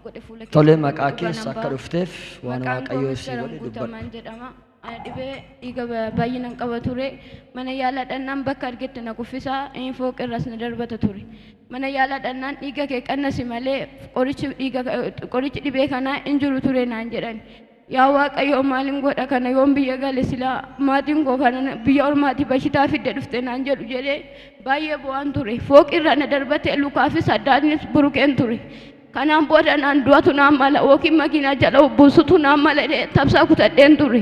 godhe fuula Tole keessatti maqaa dhugaa keessa nan akka ba'a. dhufteef waan Maqaan koo Waaqayyoo sii Maskaram godhe dubbadhu. Guutamaan jedhama. Ani dhibee dhiiga baay'inaan qaba ture. Mana yaalaa dhannaan bakka argetti na kuffisaa, inni fooqirras na darbata ture. Mana yaalaa dhannaan dhiiga kee qannasi malee qorichi dhiiga qorichi dhibee kanaa hin jiru ture naan jedhan. Yaa Waaqayyoo maalin godha kana yoon biyya gale silaa maatiin koo kana biyya ormaatii bashitaa fidde dhufte naan jedhu jedhee baay'ee bo'aan ture. Fooqirra na darbate lukaafis addaatnis burukeen ture. Kanaan booda naan du'atu naan mala yookiin makiinaa jala buusutu naan mala jedhee tabsaa kutadheen ture.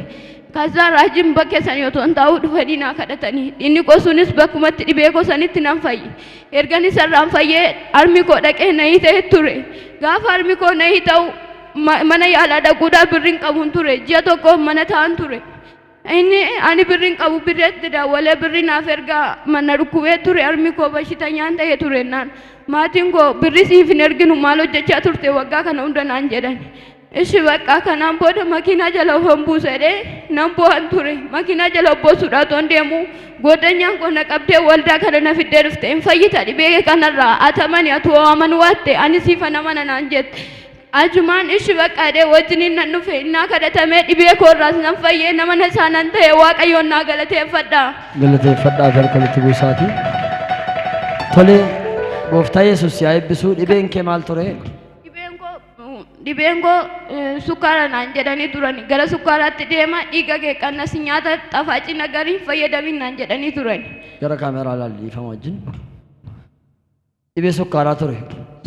Kazaa raajiin bakkee sanii otoo hin taa'uu dhufanii naa kadhatanii. Inni koo sunis bakkumatti dhibee koo sanitti nan fayye. Ergan isarraan fayyee harmi koo dhaqee nahii ta'e ture. Gaafa harmi koo nahii ta'u mana yaalaa dhaquudhaaf birriin qabuun ture. Ji'a tokkoof mana taa'an ture. Inni ani birriin qabu birreetti daawwalee birrii naaf ergaa mana dhukkubee ture harmi koo bashitanyaan ta'e ture naan. Maatiin koo birrii siif hin erginu maal hojjechaa turte waggaa kana hunda naan jedhan. Ishi bakka kanaan booda makiinaa jala ofan buusa jedhee nan bo'an ture. Makiinaa jala of buusuudhaa otoon deemu goodanyaan koo na qabdee waldaa kana na fiddee dhufte. Hin fayyita dhibee kanarraa atamani atu amanuu waatte ani siifan amana naan jette. Ajumaan ishi bakka jedhee wajjiniin nan dhufe innaa kadhatamee dhibee koo irraas nan fayyee nama na isaa nan ta'e Waaqayyoon naa galateeffadha. Galateeffadhaa fi harka walitti buusaatii. Tole gooftaa Yesuus si haa eebbisu. Dhibeen kee maal ture? Dhibeen koo sukkaara naan jedhanii turani. Gara sukkaaraatti deema dhiiga kee qannasi nyaata xafaacii nagarii hin fayyadamin naan jedhanii turani. Gara kaameraa ilaali dhiifama wajjin. Dhibee sukkaaraa ture.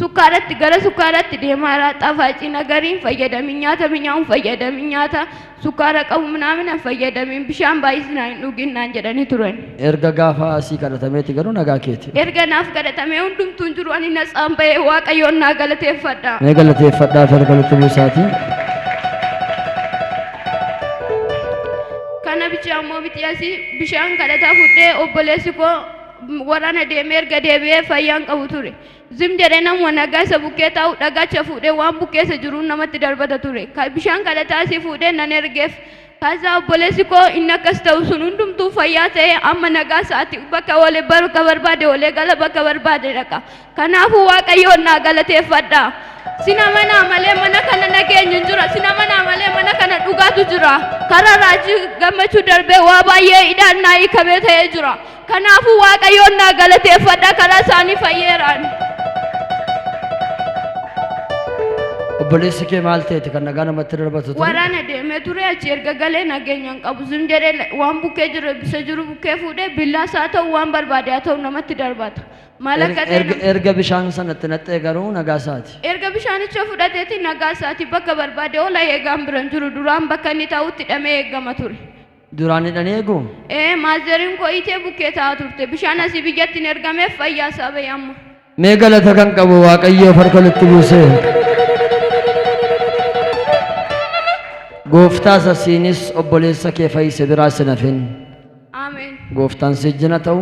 Sukkaaratti gara sukkaaraatti deemaa jira. Xafaacii nagarii hin fayyadamin nyaata mi'aawu hin fayyadamin nyaata sukkaara qabu minaamin hin fayyadamin bishaan baay'isnaan hin dhugin naan jedhanii turan. Erga gaafa asii kadhatameeti garuu nagaa keeti. Erga naaf kadhatamee hundumtuu hin jiru ani natsaan ba'ee Waaqayyoon naa galateeffadha. Mee galateeffadhaa fi harka walitti buusaatii. Kana bicha ammoo miti asii bishaan kadhataa fudhee obboleessi koo waraana deemee erga deebi'ee fayyaan qabu ture. Zim jedhee namuma nagaa isa bukkee taa'u dhagacha fuudhee waan bukkee isa jiruun namatti darbata ture. Bishaan kadhataa asii fuudhee nan ergeef. Kazaa obboleessi koo inni akkas ta'u sun hundumtuu fayyaa ta'ee amma nagaa isaati bakka oolee bakka barbaade oolee gala bakka barbaade dhaqa. Kanaafuu Waaqayyoon naa galateeffadha. Sin amanaa malee mana kana nageenyi hin jira. Sin amanaa malee mana kana dhugaatu jira. Karaa raajii gammachuu darbee waa baay'ee hidhaan naa hiikamee ta'ee jira. Kanaafuu Waaqayyoon naa galateeffadha karaa isaanii fayyeeraan. Obboleessi kee maal ta'eeti kan nagaa namatti darbatu ture? Waraana deemee ture achi erga galee nageenya hin qabu. Zim jedhee waan bukkee jiru bisa jiru bukkee fuudhee billaas haa ta'u waan barbaade haa ta'u namatti darbata. Maal akka ta'e Erga bishaan sanatti naqxee garuu nagaa isaati. Erga bishaanicha fudhateeti nagaa isaati bakka barbaade oola eegaan bira hin jiru. Duraan bakka inni taa'utti hidhamee eegama ture. Duraan hidhanii eeguu? Ee, maazeriin koo hiitee bukkee taa'aa turte. Bishaan asii biyyatti hin ergameef fayyaa isaa ba'e amma. Mee galata kan qabu Waaqayyoof harka walitti buusee. Gooftaa isa siinis obboleessa kee fayyise biraa sin hafin. Ameen. Gooftaan si wajjin haa ta'u.